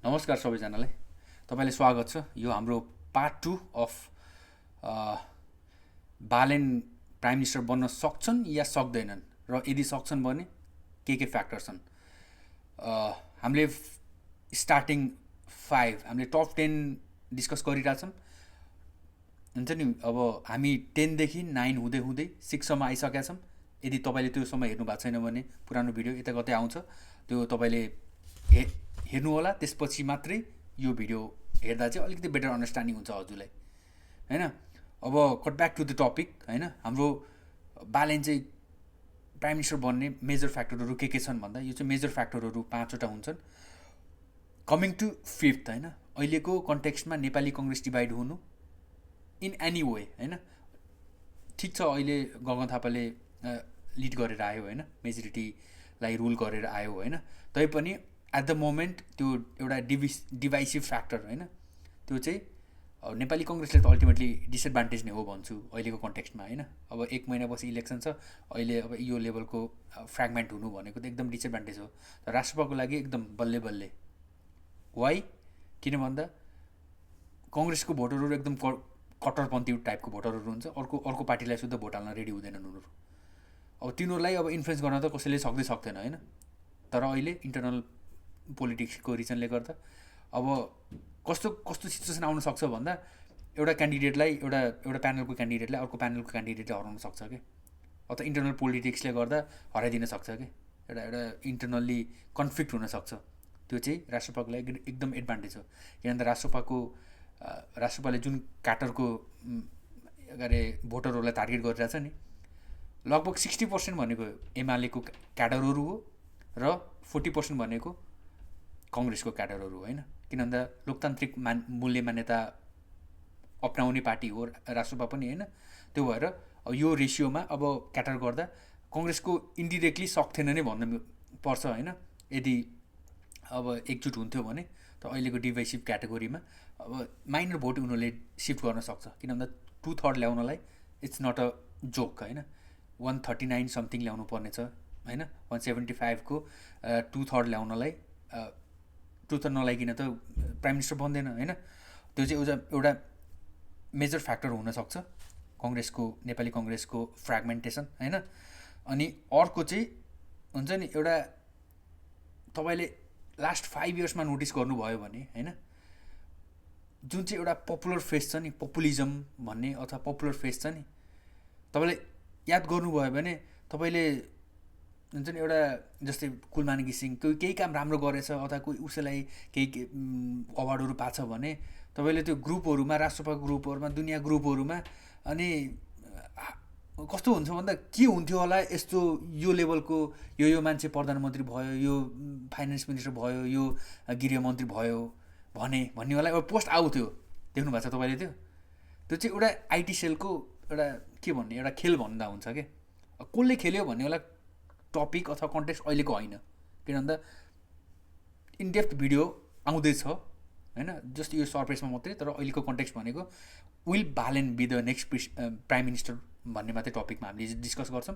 नमस्कार सबैजनालाई। तपाईँले स्वागत छ। यो हाम्रो part 2 of Balen prime minister बन्न सक्छन् या सक्दैनन् र यदि सक्छन् भने के फ्याक्टर छन्। हामीले स्टार्टिङ 5 हामीले टप 10 डिस्कस गरिरहेछौँ। हुन्छ नि, अब हामी 10 देखि 9 हुँदै हुँदै 6 सम्म आइसकेका छौँ। यदि तपाईँले त्यो समय हेर्नु भएको छैन भने पुरानो भिडियो यता कतै आउँछ, त्यो तपाईँले हेर्नु होला। त्यसपछि मात्रै यो भिडियो हेर्दा चाहिँ अलिकति बेटर अन्डरस्ट्यान्डिङ हुन्छ हजुरलाई, हैन। अब cut back to the topic, हैन। हाम्रो बालेन चाहिँ प्राइम मिनिस्टर बन्ने मेजर फ्याक्टरहरू के छन् भन्दा यो चाहिँ मेजर फ्याक्टरहरू 5वटा हुन्छन्। कमिङ टु 5th, हैन। अहिलेको कन्टेक्स्टमा नेपाली कङ्ग्रेस डिभाइड हुनु इन एनी वे, हैन। ठिक छ, अहिले गगन थापाले लिड गरेर आयो, हैन, मेजोरिटीलाई रुल गरेर आयो, हैन। तैपनि एट द मोमेन्ट त्यो एउटा डिभाइसिभ फ्याक्टर, हैन, त्यो चाहिँ नेपाली कङ्ग्रेसले त अल्टिमेटली डिसएडभान्टेज नै हो भन्छु अहिलेको कन्टेक्स्टमा, हैन। अब 1 महिनापछि इलेक्सन छ, अहिले अब यो लेभलको फ्रेगमेन्ट हुनु भनेको त एकदम डिसएडभान्टेज हो। तर राष्ट्रपाको लागि एकदम बल्ले बल्ले। वाइ? किन भन्दा कङ्ग्रेसको भोटरहरू एकदम कट्टरपन्थी टाइपको भोटरहरू हुन्छ। अर्को पार्टीलाई शुद्ध भोट हाल्न रेडी हुँदैनन् उनीहरू। अब तिनीहरूलाई अब इन्फ्लुएन्स गर्न त कसैले सक्दैन, हैन। तर अहिले इन्टरनल पोलिटिक्सको रिजनले गर्दा अब कस्तो सिचुएसन आउन सक्छ भन्दा एउटा क्यान्डिडेटलाई एउटा प्यानलको क्यान्डिडेटलाई अर्को प्यानलको क्यान्डिडेटले हराउन सक्छ क्या, अथवा इन्टरनल पोलिटिक्सले गर्दा हराइदिन सक्छ क्या। एउटा इन्टरनल्ली कन्फ्लिक्ट हुनसक्छ। त्यो चाहिँ राष्ट्रपाको लागि एकदम एडभान्टेज हो। किनभने राष्ट्रपाले जुन क्याटरको भोटरहरूलाई टार्गेट गरिरहेछ नि, लगभग 60% भनेको एमालेको क्याडरहरू हो र 40% भनेको कङ्ग्रेसको क्याडरहरू, होइन। किन भन्दा लोकतान्त्रिक मूल्य मान्यता अप्नाउने पार्टी हो राष्ट्रपा पनि, होइन। त्यो भएर अब यो रेसियोमा अब क्याटर गर्दा कङ्ग्रेसको इन्डिरेक्टली सक्थेन नै भन्नु पर्छ, होइन, यदि अब एकजुट हुन्थ्यो भने। त अहिलेको डिभाइसिभ क्याटेगोरीमा अब माइनर भोट उनीहरूले सिफ्ट गर्न सक्छ। किन भन्दा 2/3 ल्याउनलाई इट्स नट अ जोक, होइन। 139 समथिङ ल्याउनु पर्ने छ, होइन। 175 को 2/3 ल्याउनलाई 2/3 नलाइकन त प्राइम मिनिस्टर बन्दैन, होइन। त्यो चाहिँ एउटा मेजर फ्याक्टर हुनसक्छ नेपाली कङ्ग्रेसको फ्रेगमेन्टेसन, होइन। अनि अर्को चाहिँ हुन्छ नि, एउटा तपाईँले लास्ट 5 इयर्समा नोटिस गर्नुभयो भने, होइन, जुन चाहिँ एउटा पपुलर फेस छ नि, पपुलिजम भन्ने अथवा पपुलर फेस छ नि, तपाईँले याद गर्नुभयो भने तपाईँले हुन्छ नि, एउटा जस्तै कुलमान घिसिङ केही काम राम्रो गरेछ अथवा कोही उसैलाई केही अवार्डहरू पाएको छ भने तपाईँले त्यो ग्रुपहरूमा, राष्ट्रपा ग्रुपहरूमा, दुनियाँ ग्रुपहरूमा, अनि कस्तो हुन्छ भन्दा के हुन्थ्यो होला यस्तो यो लेभलको यो मान्छे प्रधानमन्त्री भयो, यो फाइनेन्स मिनिस्टर भयो, यो गृहमन्त्री भयो भन्ने होला एउटा पोस्ट आउँथ्यो। देख्नु भएको छ तपाईँले? त्यो चाहिँ एउटा आइटी सेलको एउटा के भन्ने एउटा खेल भन्दा हुन्छ क्या। कसले खेल्यो भन्ने होला टपिक अथवा कन्टेक्स्ट अहिलेको होइन। किन भन्दा इनडेप्थ भिडियो आउँदैछ, होइन, जस्ट यो सरप्राइजमा मात्रै। तर अहिलेको कन्टेक्स्ट भनेको will Balen be the next prime minister भन्ने मात्रै टपिकमा हामीले डिस्कस गर्छौँ।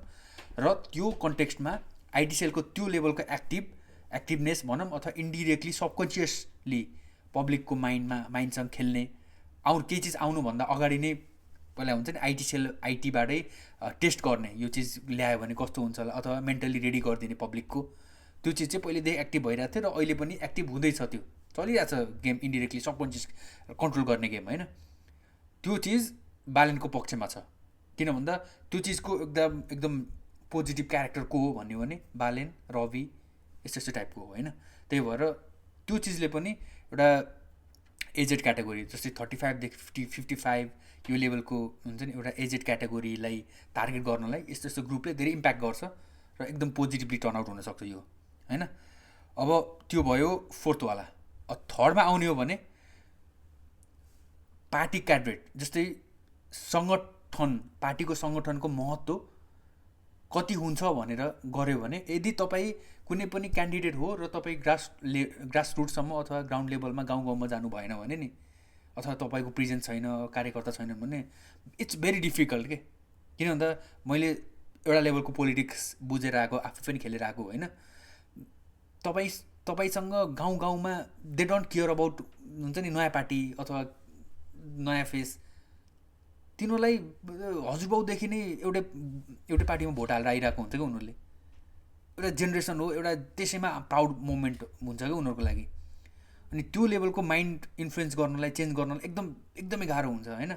र त्यो कन्टेक्स्टमा आइटी सेलको त्यो लेभलको एक्टिभनेस भनौँ अथवा इन्डिरेक्टली सबकन्सियसली पब्लिकको माइन्डसँग खेल्ने केही चिज आउनुभन्दा अगाडि नै पहिला हुन्छ नि, आइटी सेल आइटीबाटै टेस्ट गर्ने, यो चिज ल्यायो भने कस्तो हुन्छ होला, अथवा मेन्टली रेडी गरिदिने पब्लिकको। त्यो चिज चाहिँ पहिलेदेखि एक्टिभ भइरहेको थियो र अहिले पनि एक्टिभ हुँदैछ। त्यो चलिरहेछ गेम, इन्डिरेक्टली सबकन्सियस कन्ट्रोल गर्ने गेम, होइन। त्यो चिज बालेनको पक्षमा छ। किन भन्दा त्यो चिजको एकदम पोजिटिभ क्यारेक्टर को हो भन्यो भने बालेन, रवि, यस्तो टाइपको हो, होइन। त्यही भएर त्यो चिजले पनि एउटा एजेड क्याटेगोरी जस्तै 35 देखि 55 यो लेभलको हुन्छ नि, एउटा एजेड क्याटेगोरीलाई टार्गेट गर्नलाई यस्तो ग्रुपले धेरै इम्प्याक्ट गर्छ र एकदम पोजिटिभली टर्नआउट हुनसक्छ यो, होइन। अब त्यो भयो 4थवाला। थर्डमा आउने हो भने पार्टी क्याडरेट, जस्तै पार्टीको सङ्गठनको महत्त्व कति हुन्छ भनेर गऱ्यो भने, यदि तपाईँ कुनै पनि क्यान्डिडेट हो र तपाईँ ग्रास रुटसम्म अथवा ग्राउन्ड लेभलमा गाउँमा जानु भएन भने नि, अथवा तपाईँको प्रेजेन्स छैन, कार्यकर्ता छैनन् भने इट्स भेरी डिफिकल्ट के। किन भन्दा मैले एउटा लेभलको पोलिटिक्स बुझेर आएको, आफै पनि खेलेर आएको, होइन। तपाईँसँग गाउँ गाउँमा दे डोन्ट केयर अबाउट हुन्छ नि नयाँ पार्टी अथवा नयाँ फेस, तिनीहरूलाई हजुरबाउदेखि नै एउटै पार्टीमा भोट हालेर आइरहेको हुन्छ क्या उनीहरूले। एउटा जेनेरेसन हो, एउटा त्यसैमा प्राउड मोमेन्ट हुन्छ क्या उनीहरूको लागि। अनि त्यो लेभलको माइन्ड इन्फ्लुएन्स गर्नलाई चेन्ज गर्नलाई एकदमै गाह्रो हुन्छ होइन।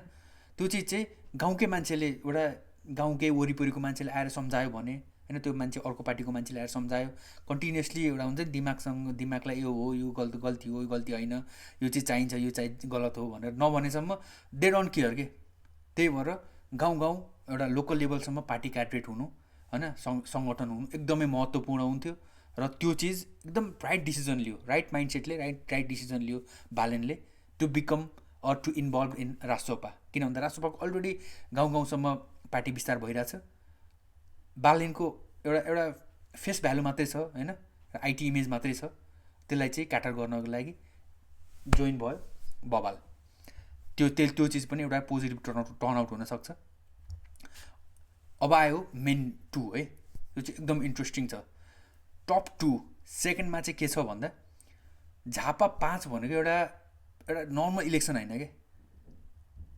त्यो चिज चाहिँ गाउँकै मान्छेले एउटा गाउँकै वरिपरिको मान्छेले आएर सम्झायो भने होइन, त्यो मान्छे अर्को पार्टीको मान्छेले आएर सम्झायो कन्टिन्युसली, एउटा हुन्छ नि दिमागलाई यो हो यो गल्ती हो यो गल्ती होइन, यो चाहिँ चाहिन्छ यो चाहिँ गलत हो भनेर नभनेसम्म दे डोन्ट केयर के। त्यही भएर गाउँ एउटा लोकल लेभलसम्म पार्टी क्याडरेट हुनु होइन, सङ्गठन हुनु एकदमै महत्त्वपूर्ण हुन्थ्यो। र त्यो चिज एकदम राइट डिसिजन लियो, राइट माइन्डसेटले राइट डिसिजन लियो बालेनले to become or to involve in Rasopa. किन भन्दा रासोपाको अलरेडी गाउँसम्म पार्टी विस्तार भइरहेछ। बालेनको एउटा फेस भ्यालु मात्रै छ होइन, आइटी इमेज मात्रै छ, त्यसलाई चाहिँ क्याटर गर्नको लागि जोइन भयो बबाल। त्यो चिज पनि एउटा पोजिटिभ टर्नआउट हुनसक्छ। अब आयो मेन 2 है, त्यो चाहिँ एकदम इन्ट्रेस्टिङ छ। टप 2 सेकेन्डमा चाहिँ के छ भन्दा झापा 5 भनेको एउटा नर्मल इलेक्सन होइन क्या।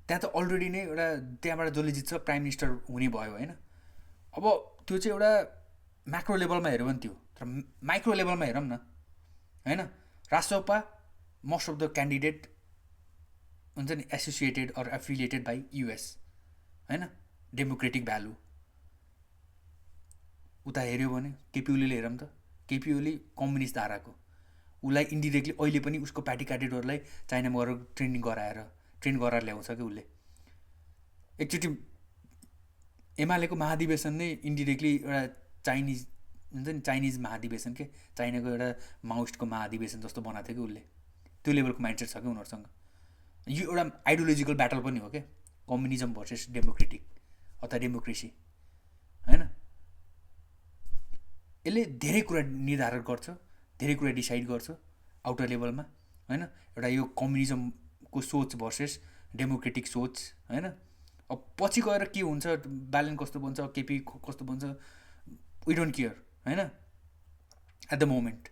त्यहाँ त अलरेडी नै एउटा त्यहाँबाट जसले जित्छ प्राइम मिनिस्टर हुने भयो होइन। अब त्यो चाहिँ एउटा म्याक्रो लेभलमा हेऱ्यो भने थियो, तर माइक्रो लेभलमा हेरौँ न होइन। Rasopa most of the candidate हुन्छ नि associated or affiliated by us होइन, डेमोक्रेटिक भ्यालु। उता हेऱ्यो भने केपी ओलीले हेरौँ त, केपी ओली कम्युनिस्ट धाराको, उसलाई इन्डिरेक्टली अहिले पनि उसको पार्टी क्यान्डिडेटहरूलाई चाइनामा गएर ट्रेन गराएर ल्याउँछ कि उसले। एकचोटि एमालेको महाधिवेशन नै इन्डिरेक्टली एउटा चाइनिज हुन्छ नि, चाइनिज महाधिवेशन के, चाइनाको एउटा माओइस्टको महाधिवेशन जस्तो बनाएको थियो कि उसले। त्यो लेभलको माइन्डसेट छ कि उनीहरूसँग। यो एउटा आइडियोलोजिकल ब्याटल पनि हो क्या, कम्युनिजम भर्सेस डेमोक्रेटिक अथवा डेमोक्रेसी होइन। यसले धेरै कुरा निर्धारण गर्छ, धेरै कुरा डिसाइड गर्छ आउटर लेभलमा होइन। एउटा यो कम्युनिजमको सोच भर्सेस डेमोक्रेटिक सोच होइन। अब पछि गएर के हुन्छ, बालेन कस्तो बन्छ, केपी कस्तो बन्छ, वी डोन्ट केयर होइन एट द मोमेन्ट।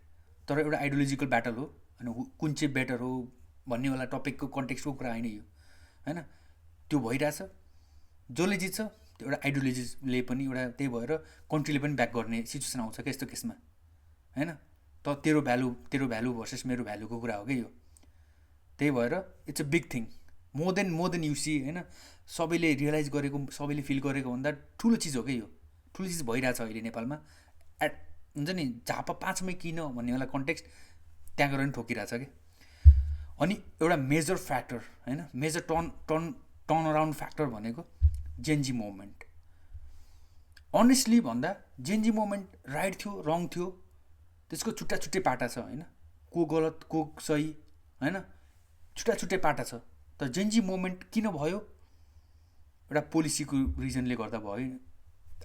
तर एउटा आइडियोलोजिकल ब्याटल हो अनि कुन चाहिँ बेटर हो भन्नेवाला टपिकको कन्टेक्स्टको कुरा होइन यो होइन। त्यो भइरहेछ, जसले जित्छ त्यो एउटा आइडियोलोजीले पनि एउटा, त्यही भएर कन्ट्रीले पनि ब्याक गर्ने सिचुएसन आउँछ क्या यस्तो केसमा होइन। त तेरो भ्यालु भर्सेस मेरो भ्यालुको कुरा हो क्या यो। त्यही भएर it's a big thing, more than you see होइन। सबैले रियलाइज गरेको, सबैले फिल गरेको भन्दा ठुलो चिज हो क्या यो। ठुलो चिज भइरहेछ अहिले नेपालमा हुन्छ नि। झापा 5मै किन भन्नेवाला कन्टेक्स्ट त्यहाँ गएर पनि ठोकिरहेछ क्या। अनि एउटा मेजर फ्याक्टर होइन, मेजर टर्न अराउन्ड फ्याक्टर भनेको जेनजी मुभमेन्ट। अनेस्टली भन्दा जेनजी मुभमेन्ट राइट थियो रङ थियो, त्यसको छुट्टै पाटा छ होइन, को गलत को सही होइन, छुट्टै पाटा छ। तर जेनजी मुभमेन्ट किन भयो, एउटा पोलिसीको रिजनले गर्दा भयो।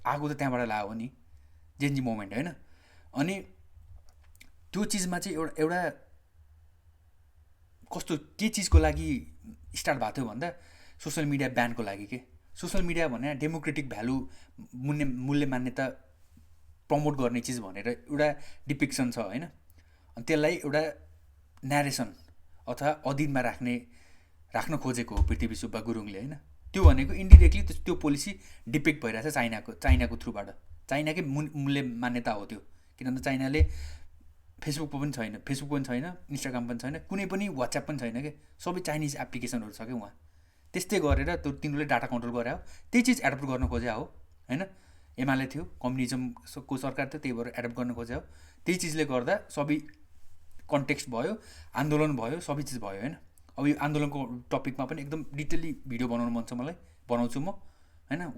आगो त त्यहाँबाट लाग्यो नि जेनजी मुभमेन्ट होइन। अनि त्यो चिजमा चाहिँ एउटा कस्तो के चिजको लागि स्टार्ट भएको थियो भन्दा सोसियल मिडिया ब्यानको लागि के। सोसियल मिडिया भने डेमोक्रेटिक भ्यालु मूल्य मान्यता प्रमोट गर्ने चिज भनेर एउटा डिपिक्सन छ होइन। अनि त्यसलाई एउटा न्यारेसन अथवा अधीनमा राख्न खोजेको हो पृथ्वी सुब्बा गुरुङले होइन। त्यो भनेको इन्डिरेक्टली त्यो पोलिसी डिपिक्ट भइरहेछ चाइनाको थ्रुबाट। चाइनाकै मूल्य मान्यता हो त्यो। किनभने चाइनाले फेसबुक पनि छैन, इन्स्टाग्राम पनि छैन, कुनै पनि वाट्सएप पनि छैन क्या, सबै चाइनिज एप्लिकेसनहरू छ क्या उहाँ। त्यस्तै गरेर त्यो तिनीहरूले डाटा कन्ट्रोल गरे हो, त्यही चिज एडप्ट गर्न खोजे हो होइन। एमाले थियो, कम्युनिजमको सरकार थियो, त्यही भएर एडप्ट गर्न खोजे हो। त्यही चिजले गर्दा सबै कन्टेक्स्ट भयो, आन्दोलन भयो, सबै चिज भयो होइन। अब यो आन्दोलनको टपिकमा पनि एकदम डिटेली भिडियो बनाउनु मन छ मलाई, बनाउँछु म होइन।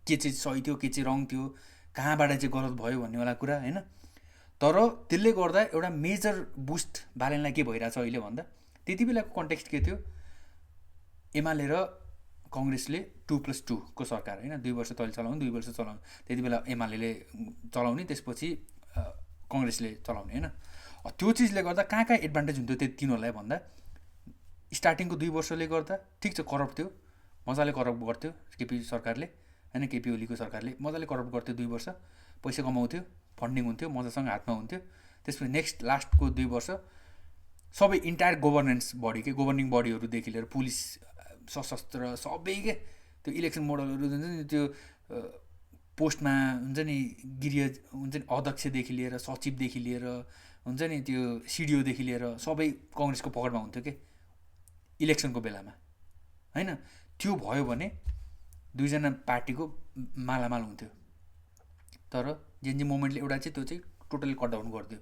के चाहिँ सही थियो, के चाहिँ रङ थियो, कहाँबाट चाहिँ गलत भयो भन्नेवाला कुरा होइन। तर त्यसले गर्दा एउटा मेजर बुस्ट बालेनलाई के भइरहेछ अहिले भन्दा, त्यति बेलाको कन्टेक्स्ट के थियो, एमाले र कङ्ग्रेसले 2+2 को सरकार होइन, 2 वर्ष तैँले चलाउने 2 वर्ष चलाउने। त्यति बेला एमाले चलाउने, त्यसपछि कङ्ग्रेसले चलाउने होइन। त्यो चिजले गर्दा कहाँ एडभान्टेज हुन्थ्यो त्यो तिनीहरूलाई भन्दा, स्टार्टिङको 2 वर्षले गर्दा ठिक छ, करप्ट थियो, मजाले करप्ट गर्थ्यो केपी सरकारले होइन। केपी ओलीको सरकारले मजाले करप्ट गर्थ्यो, 2 वर्ष पैसा कमाउँथ्यो, फन्डिङ हुन्थ्यो, मजासँग हातमा हुन्थ्यो। त्यसपछि नेक्स्ट लास्टको 2 वर्ष सबै इन्टायर गभर्नेन्स बडी के गभर्निङ बडीहरूदेखि लिएर पुलिस सशस्त्र सबै के त्यो इलेक्सन मोडलहरू हुन्छ नि त्यो पोस्टमा हुन्छ नि गृह हुन्छ नि अध्यक्षदेखि लिएर सचिवदेखि लिएर हुन्छ नि त्यो सिडिओदेखि लिएर सबै कङ्ग्रेसको पकडमा हुन्थ्यो के इलेक्सनको बेलामा होइन। त्यो भयो भने दुईजना पार्टीको मालामाल हुन्थ्यो। तर जेएनजी मुभमेन्टले एउटा चाहिँ त्यो चाहिँ टोटली कट डाउन गरिदियो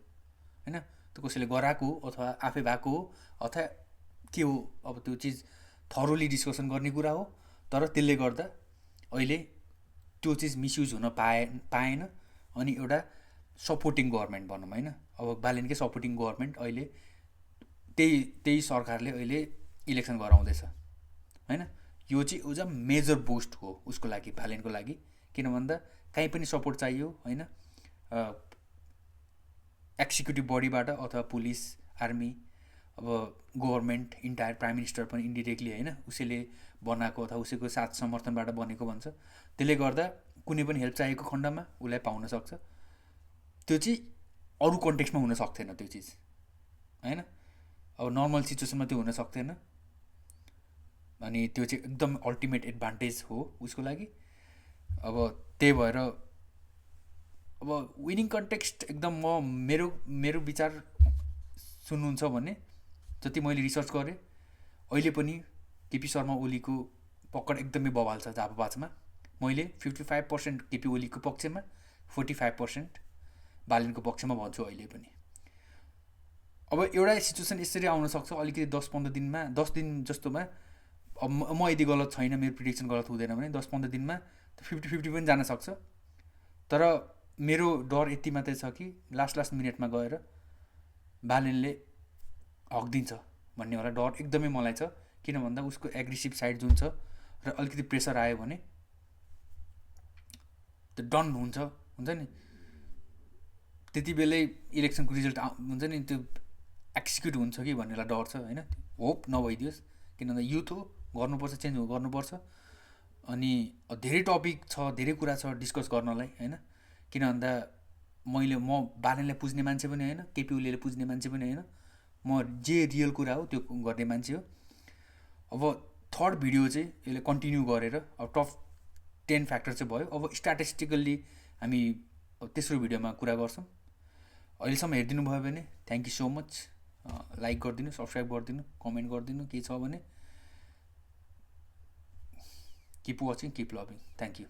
होइन। त्यो कसैले गराएको हो अथवा आफै भएको हो अथवा के हो अब त्यो चिज थरोली डिस्कसन गर्ने कुरा हो। तर त्यसले गर्दा अहिले त्यो चिज मिसयुज हुन पाएन। अनि एउटा सपोर्टिङ गभर्मेन्ट भनौँ होइन। अब बालेनकै सपोर्टिङ गभर्मेन्ट अहिले त्यही सरकारले अहिले इलेक्सन गराउँदैछ होइन। यो चाहिँ एउटा मेजर बुस्ट हो उसको लागि, बालेनको लागि। किन भन्दा काहीँ पनि सपोर्ट चाहियो होइन, एक्जिक्युटिभ बडीबाट अथवा पुलिस आर्मी अब गभर्मेन्ट इन्टायर प्राइम मिनिस्टर पनि इन्डिरेक्टली होइन उसैले बनाएको अथवा उसैको साथ समर्थनबाट बनेको भन्छ। त्यसले गर्दा कुनै पनि हेल्प चाहिएको खण्डमा उसलाई पाउन सक्छ। त्यो चाहिँ अरू कन्टेक्स्टमा हुन सक्थेन त्यो चिज होइन। अब नर्मल सिचुएसनमा त्यो हुन सक्थेन। अनि त्यो चाहिँ एकदम अल्टिमेट एडभान्टेज हो उसको लागि। अब त्यही भएर अब विनिङ कन्टेक्स्ट एकदम मेरो विचार सुन्नुहुन्छ भने जति मैले रिसर्च गरेँ अहिले पनि केपी शर्मा ओलीको पकड एकदमै बवाल छ झापापाचमा। मैले 55% केपी ओलीको पक्षमा 45% बालेनको पक्षमा भन्छु अहिले पनि। अब एउटा सिचुएसन यसरी आउन सक्छ अलिकति 10-15 दिनमा 10 दिन जस्तोमा अब म यदि गलत छैन, मेरो प्रिडिक्सन गलत हुँदैन भने 10-15 दिनमा 50-50 पनि जान सक्छ। तर मेरो डर यति मात्रै छ कि लास्ट मिनटमा गएर बालेनले हक्दिन्छ भन्ने होला डर एकदमै मलाई छ। किन भन्दा उसको एग्रेसिभ साइड जुन छ र अलिकति प्रेसर आयो भने त्यो डन हुन्छ नि त्यति बेलै इलेक्सनको रिजल्ट हुन्छ नि त्यो एक्जिक्युट हुन्छ कि भन्नेलाई डर छ होइन। होप नभइदियोस् किन भन्दा युथ हो, गर्नुपर्छ, चेन्ज गर्नुपर्छ। अनि धेरै टपिक छ, धेरै कुरा छ डिस्कस गर्नलाई होइन। किन भन्दा म बालेनलाई पुज्ने मान्छे पनि होइन, केपी ओलीले पुज्ने मान्छे पनि होइन। म जे रियल कुरा हो त्यो गर्ने मान्छे हो। अब थर्ड भिडियो चाहिँ यसले कन्टिन्यू गरेर अब टप 10 फ्याक्टर चाहिँ भयो। अब स्ट्याटिस्टिकल्ली हामी तेस्रो भिडियोमा कुरा गर्छौँ। अहिलेसम्म हेरिदिनु भयो भने thank you so much. Like गरिदिनु, सब्सक्राइब गरिदिनु, कमेन्ट गरिदिनु। के छ भने keep watching, keep loving. Thank you.